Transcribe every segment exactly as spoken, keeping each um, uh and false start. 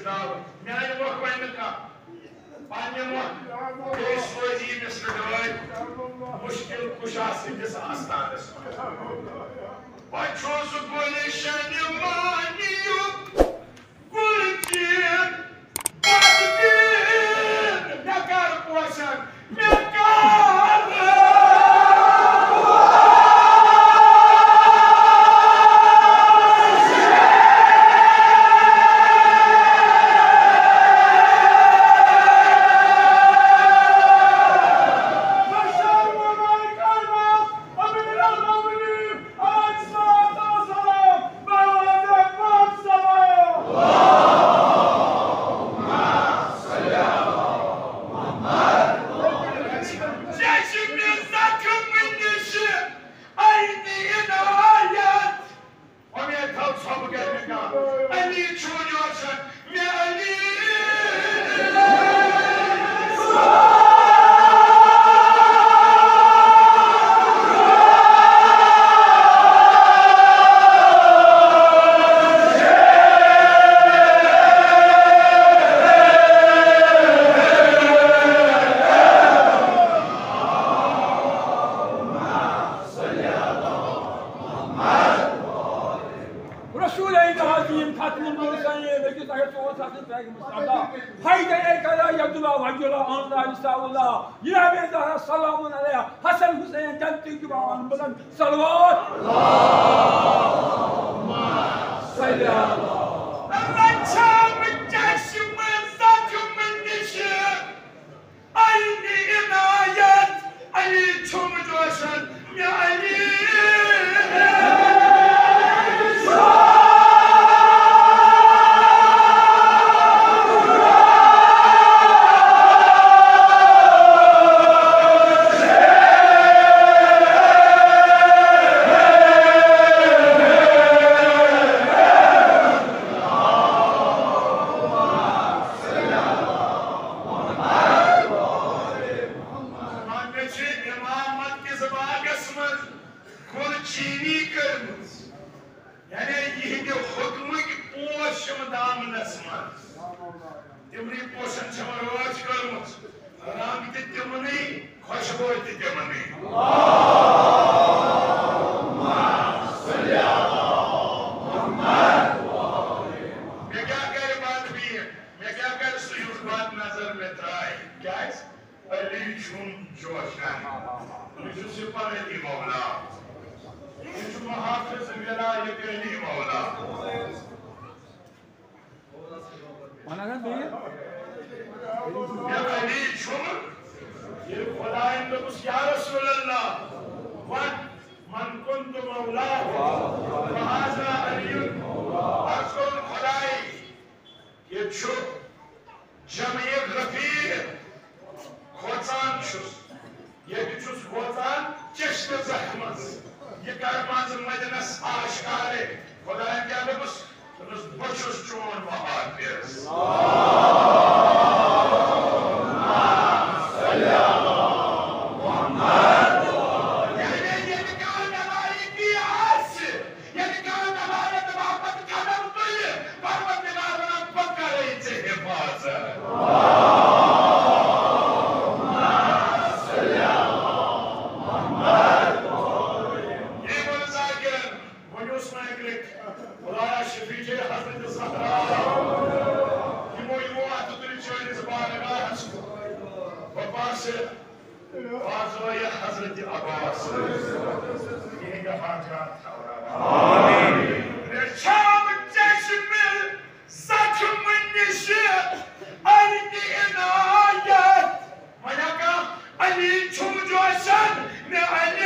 میانہِ مۄکھ وَنہِ نہٕ کانٛہہ۔ پننہِ مۄکھ بیٚیہِ سوزِ یہِ مِصرٕ ڈٲلۍ مُشکِل کُشا سٕنٛدِس آستانس منٛز۔ بہٕ چھُس گُلشن مانیُک گُلچین، بدبین، مےٚ کر پوشن، مےٚ کر چشمِ زخم نِشہِ عینِ عنایت۔ اُمید تھاو ژھۄپہٕ گرِ نہٕ کانٛہہ۔ علی چھُ یوسن، مےٚ علی۔ رسول عظیم ختم المرسلین، أکِس اگر ژور ساس پیغمبر اللہ، حیدر کرا یبداللہ وجہ اللہ، آمنہ رسول اللہ، یہ ہمیں زہرا سلام علیہ، حسن حسین جنتی کی باوان بلند صلوات۔ اللہم صلی علی۔ رچھم چشم زخم نشہ عین عنایت، علی چھُم جوشن، یا علی۔ مےٚ چھِ امامت کِس باغس منٛز گُل چینی کٔرمٕژ، یعنی یِہنٛدِ حُکمٕکۍ پوش چھِم دامنس منٛز۔ تِمنٕے پوشن چھِم رٲچھ کٔرمٕژ، رنٛگ تہِ تِمنٕے، خۄشبوے تہِ تِمنٕے۔ مےٚ کیٛاہ کرِ بدبین، مےٚ کیٛاہ کرِ سُہ یُس بد نظر مےٚ ترٛایہِ؟ کیٛازِ؟ علی چھُم جوشن۔ یہِ چھُ سپر علی مولا۔ یہِ چھُ محافظ ولایت علی مولا۔ وَن حظ بیٚیہِ۔ مےٚ علی چھُم۔ ییٚلہِ خۄدایَن دوٚپُس، یا رسول اللہ، وَن، من کنت مولاه فهذا علی۔ عرض کوٚرُن، خۄداے، ییٚتہِ چھُ جمعِ غفیر کھوژان چھُس، ییٚتہِ چھُس کھوژان چشمِ زخمس۔ یہِ کر منٛزٕ مدنس آشکارے۔ خۄدایَن کیٛاہ دوٚپُس؟ دوٚپُس، بہٕ چھُس چون محافظ۔ یعنی ییٚتہِ کانٛہہ نالایقی آسہِ، ییٚلہِ کانٛہہ نمازِ باپتھ قدم تُلہِ، پروردگار ونان، بہٕ کرے ژےٚ حفاظت۔ یہِ ووٚن ذاکرن، وۄنۍ اوس مےٚ اَکہِ لٹہِ خدایا شفیع چھے حضرت زہرا۔ یِمو، یِمو اَتھٕ تُلہِ چٲنِس بارگاہس کُن۔ بہٕ پاسہٕ بازوی حضرت عباس۔ یہندِ حاجات تھاوراوان۔ آمین۔ رچھم چشم زخم نش عین عنایت۔ وۄنۍ ہا کانٛہہ علی چھُم جوشن، مےٚ علی۔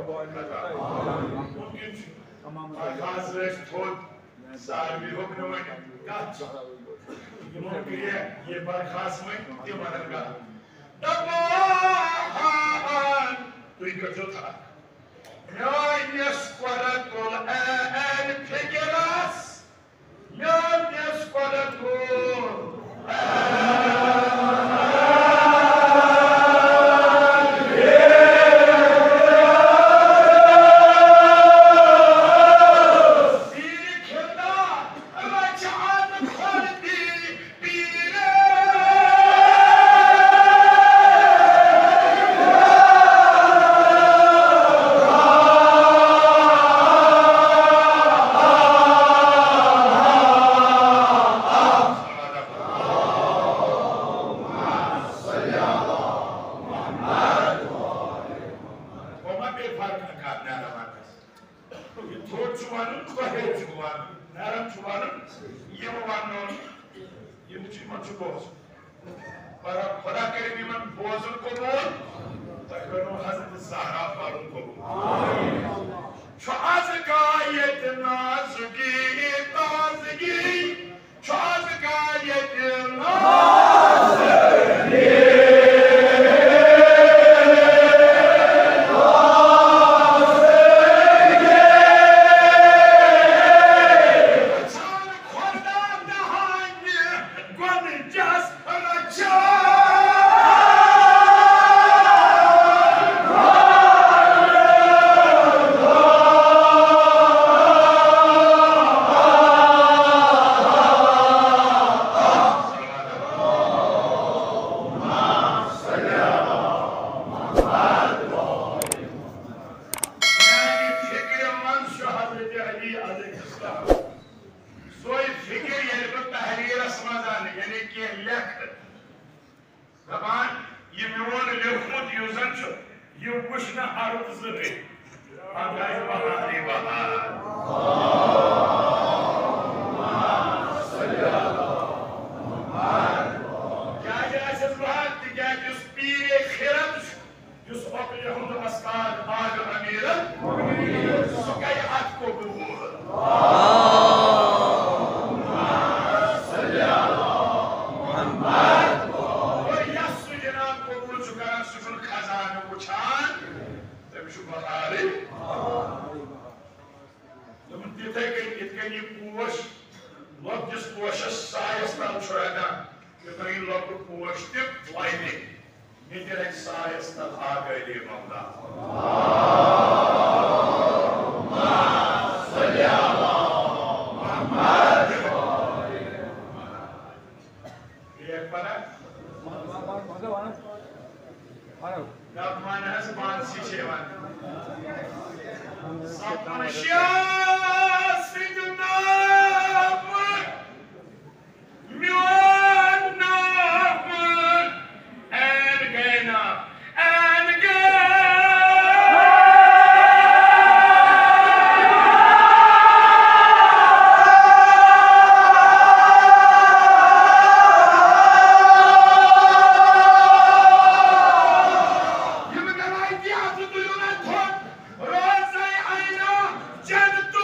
ممکن چھُ۔ پتہٕ حظ ٲسۍ تھوٚد، ساروی ہیوٚک نہٕ وۄنۍ کتھ چھِ۔ یِمو کریٚکھ یہِ برخاست وۄنۍ تِم ونن گا۔ دپان، تُہۍ کٔرۍزیو تھکھ۔ میٲنِس قۄدرتُل عین فِکرس، میٲنِس قۄدرتُل عین فِکرس۔ پیرِ کھِردار رچھِ از کھۄر دی پیرِ۔ وۄنۍ ما پیٚیہِ فرق کتھ نیران وقتس؟ یہِ تھوٚد چھُ ونُن، تۄہے چھُ ونُن، نرم چھُ ونُن، یِم وننو نہٕ، یِم چھِ، یِمن چھُ بوزُن۔ پر خدا کٔرِنۍ یِمن بوزُن قبول، تۄہہِ کٔرِو حضرت زہرا پرُن قبول۔ چھُ از کایت نازگی تازگی، چھُ از کایت نازگی۔ خدا دہانہِ گۄنجس رچھان۔ میانہِ فکرِ منٛز چھُ حضرت علی علیہ السلام۔ سۄے فکر ییٚلہِ بہٕ تحریرس منٛز انہٕ، یعنی کینٛہہ لیکھٕ، دپان، یہِ میون لیوٗکھمُت یُس زن چھُ، یہِ وٕچھ نہٕ عرب زٕہٕنۍ۔ پتہٕ آسہِ بہارٕے بہار۔ کیٛازِ آسٮ۪س بہار؟ تِکیٛازِ یُس پیٖرِ خِرد چھُ، یُس عقلہِ ہُنٛد استاد آل امیرن، سُہ کرِ اتھ قبول۔ اور یس سُہ جناب قبول چھُ کران، سُہ چھُنہٕ خزانہٕ وٕچھان، تٔمِس چھُ بہارٕے۔ دوٚپُن، تِتھَے کٔنۍ یِتھ کٔنۍ یہِ پوش لۄکٹِس پوشس سایس تل چھُ رٹان، تِتھَے کٔنۍ لۄکُٹ پوش تہِ وۄنہِ۔ مےٚ تہِ رٹہِ سایس تل آگٲہی ممدان۔ بیٚیہِ اکھ پتہ؟ نغمہٕ حظ پانسٕے چھِ یِوان۔ سپُن شاہ سٕنٛدِ ناوٕ میون نغمہٕ عین گٔے نا، عین گٔے۔ یِم گواہی دِیو تہٕ تُلِو مےٚ تھوٚد، روزے عینا جنتُک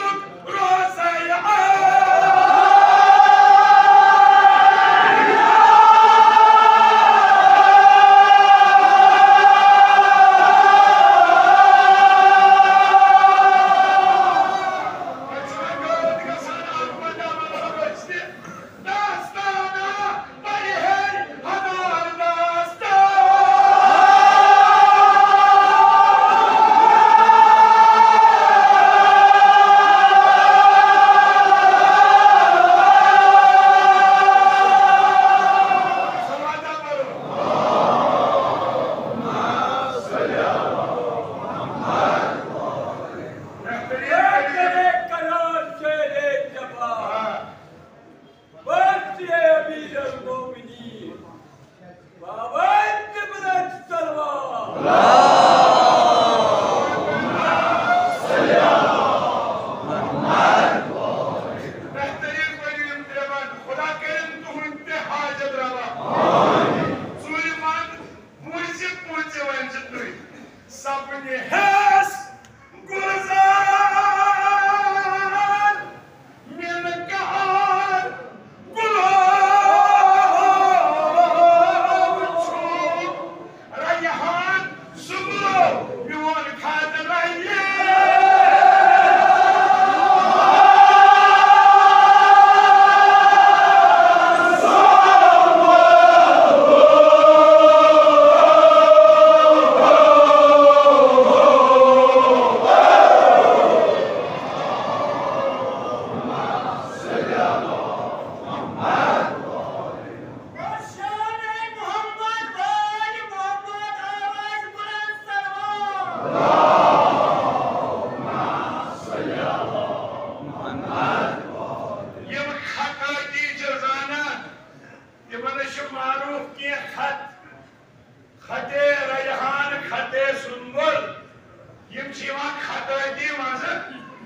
خطٲطی منٛز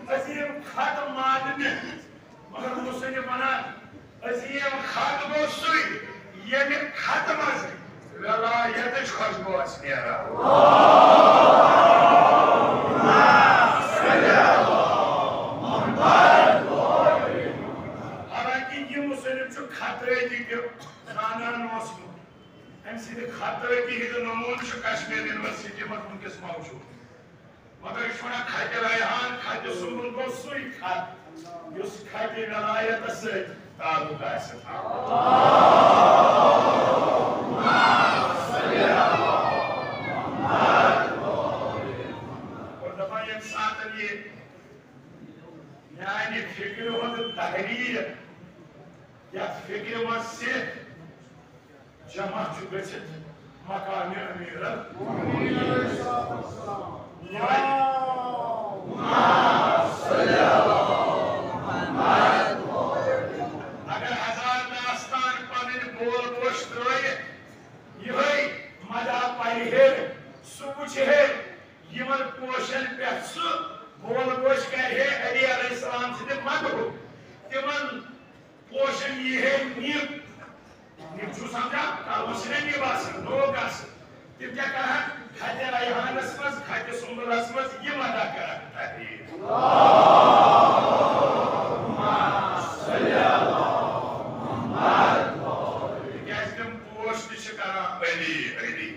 عظیم خط ماننہٕ، مگر مصنف ونان، عظیم خط گوٚو سُے، ییٚمہِ خطہٕ منٛز ولایتٕچ خوشبو آسہِ نیران۔ حالانکہ یہِ مصنف چھُ خطٲطی تہِ زانان اوسمُت۔ أمۍ سٕنٛدِ خطٲطی ہٕنٛدۍ نموٗنہٕ چھِ کشمیر یونیورسٹی منٛز وٕنکیٚس موجود۔ مگر یہِ چھُ وَنان، خطِ ریحان، خطِ سُمبل گوٚو سُے خط، یُس خطِ ولایتس سۭتۍ تعلق آسہِ تھاوان۔ اور دَپان، ییٚمہِ ساتہٕ یہِ میانہِ فِکرِ ہُنٛد تحریر یَتھ فِکرِ منٛز سِتھ جمع چھُ گٔژھِتھ مقامِ امیرن۔ اگر ہزار داستان پنٕنۍ بول گوش ترٲوِتھ یِہوٚے مدح پرِ ہے، سُہ وٕچھِ ہے، یِمن پوشن پٮ۪ٹھ سُہ بول گوش کرِ ہے علی علیہ السلام سٕنٛدِ مدحُک، تِمن پوشن یی ہے نِب۔ نِب چھُو سمجھان؟ کلمس چھِ نہ نِب آسان، نوک آسان۔ تِم کیٛاہ کرہن؟ خطِ ریحانس منٛز، خطِ سُمبلس منٛز یہِ مدح کرہن تحریر۔ تِکیٛازِ تِم پوش تہِ چھِ کران علی، علی۔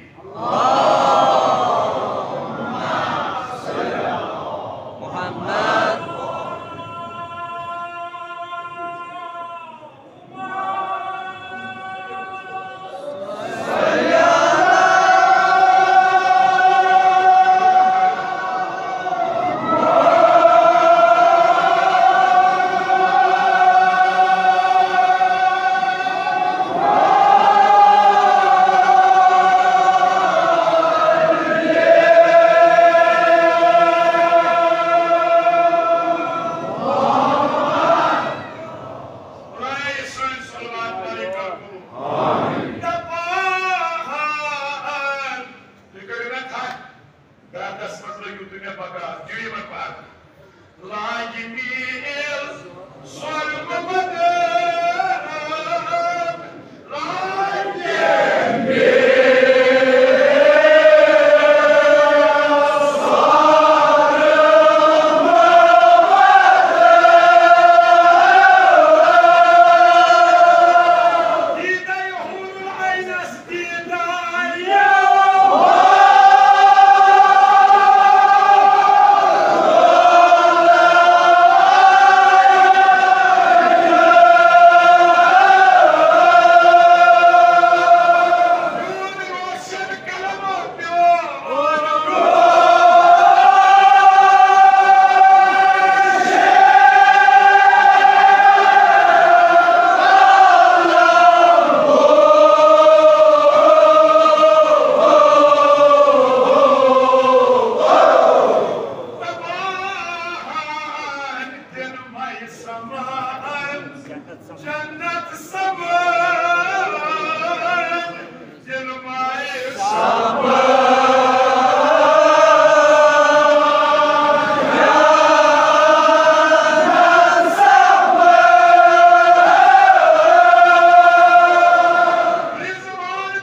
خدایہ سٲنۍ صلوات پٔرِو قبول۔ آمین۔ دپان، تُہۍ کٔرِو مےٚ تھپھ، دردس منٛز لٔگِو تُہۍ مےٚ بکار، دِیِو یِمن پتھ۔ لاگہِ میل سۄرمہٕ بدن، لاگہِ دِنمے سمان، جنت سمان، دِنمے سمان۔ رضوان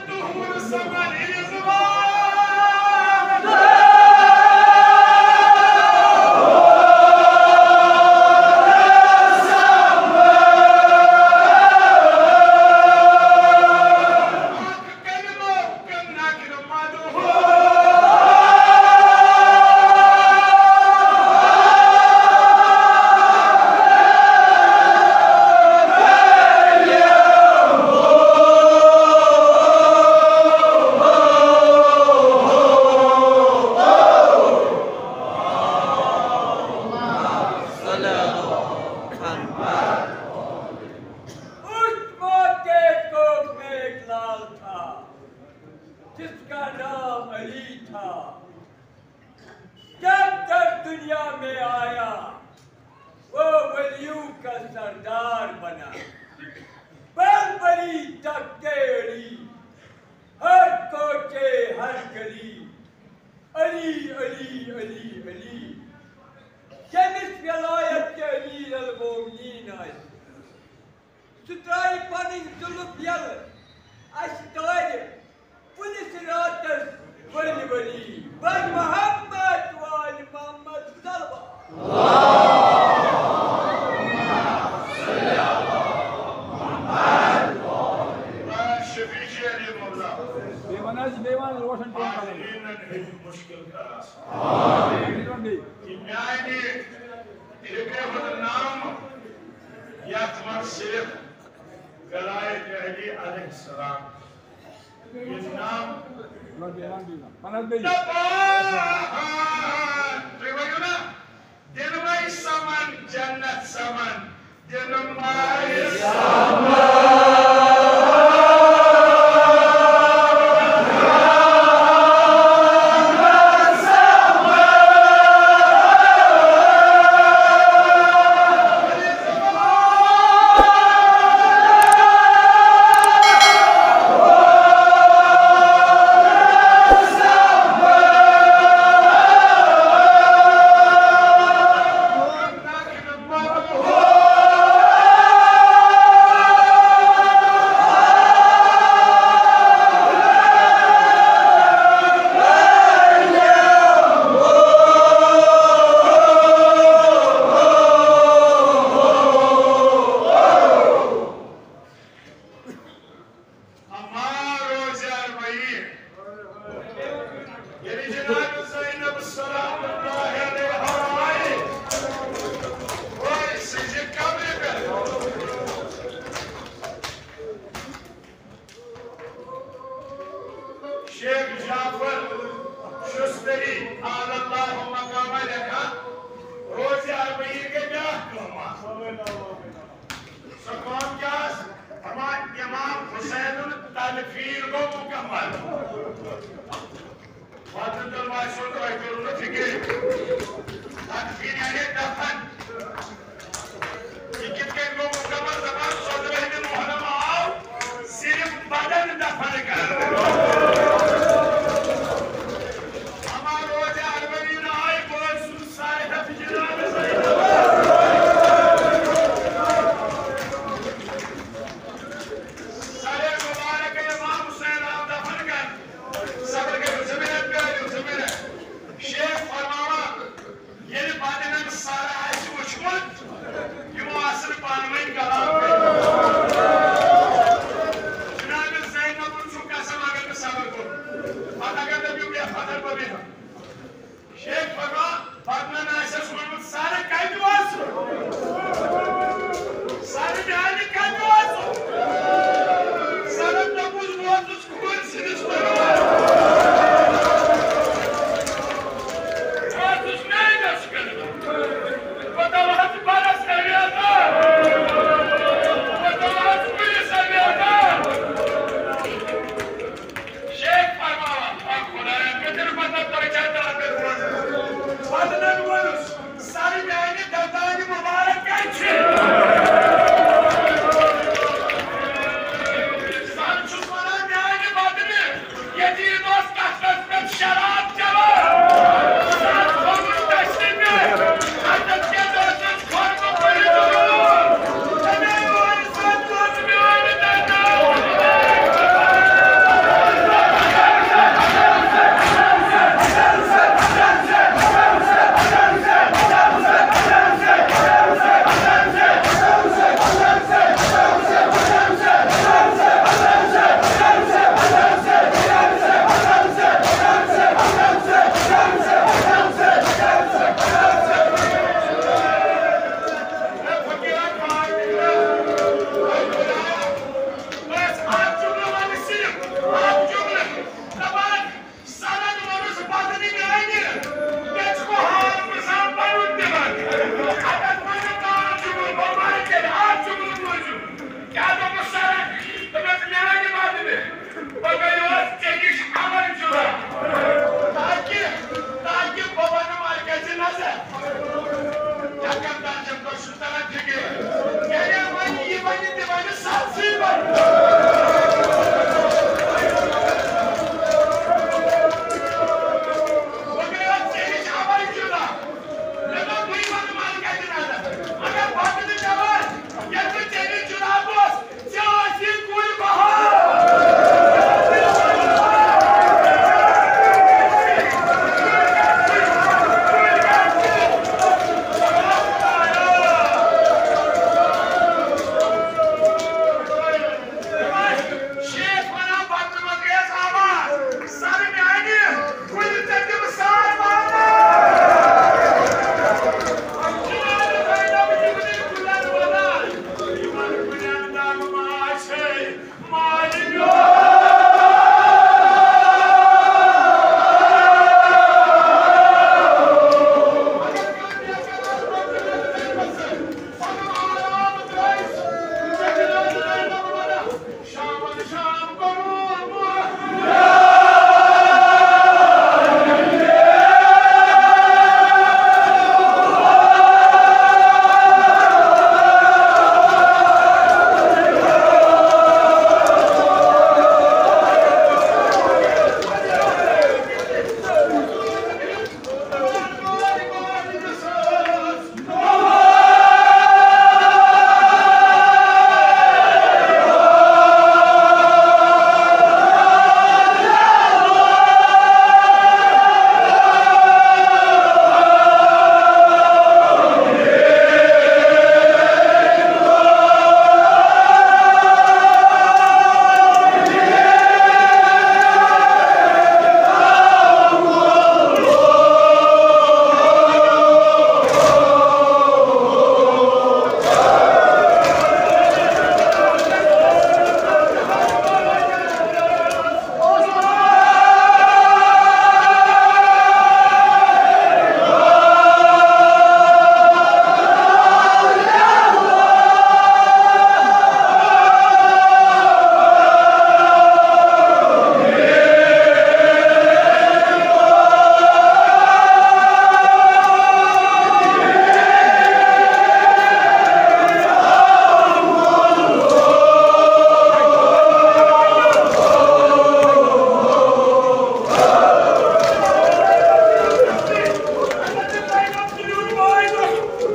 اس موقع کو میگھ لال تھا، جس کا نام علی تھا۔ جب در دنیا میں آیا، وہ ولیوں کا سردار بنا۔ بلبلی تکتے علی، ہر کوچے ہر گلی، علی، علی، علی، علی۔ زُلُف یَلہٕ اَسہِ دارِ پُلِس راتَس ؤلۍ ؤلی۔ بَر محمد وال محمد صلوات۔ شفیع شیر مولا۔ بیٚیہِ وَن حظ، بیٚیہِ وَن روشن ٹون کَرُن۔ حاضریٖنَن ہٕنٛدۍ مُشکِل کَر آسان۔ بیٚیہِ وَن بیٚیہِ۔ یہِ میٛانہِ ربیع النام یَتھ منٛز صرف ولایت علی علیہ السلام۔ یہِ نام وَن بیٚیہِ، وَن بیٚیہِ، وَن۔ وَن حظ بیٚیہِ۔ دَپان، تُہۍ ؤنِو نا، دِنہٕ وَے سَمَن، جنت سَمَن، دِنہٕ وَے سَمَن۔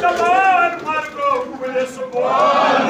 زبان مر گو کُلِس بۄن۔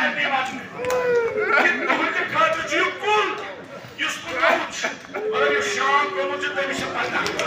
یہِ تُہٕنٛدِ خٲطرٕ چھُ یہِ کُل، یُس کُل گوٚمُت چھُ، مگر یُس شام گوٚمُت چھُ، تٔمِس چھِ پتہ۔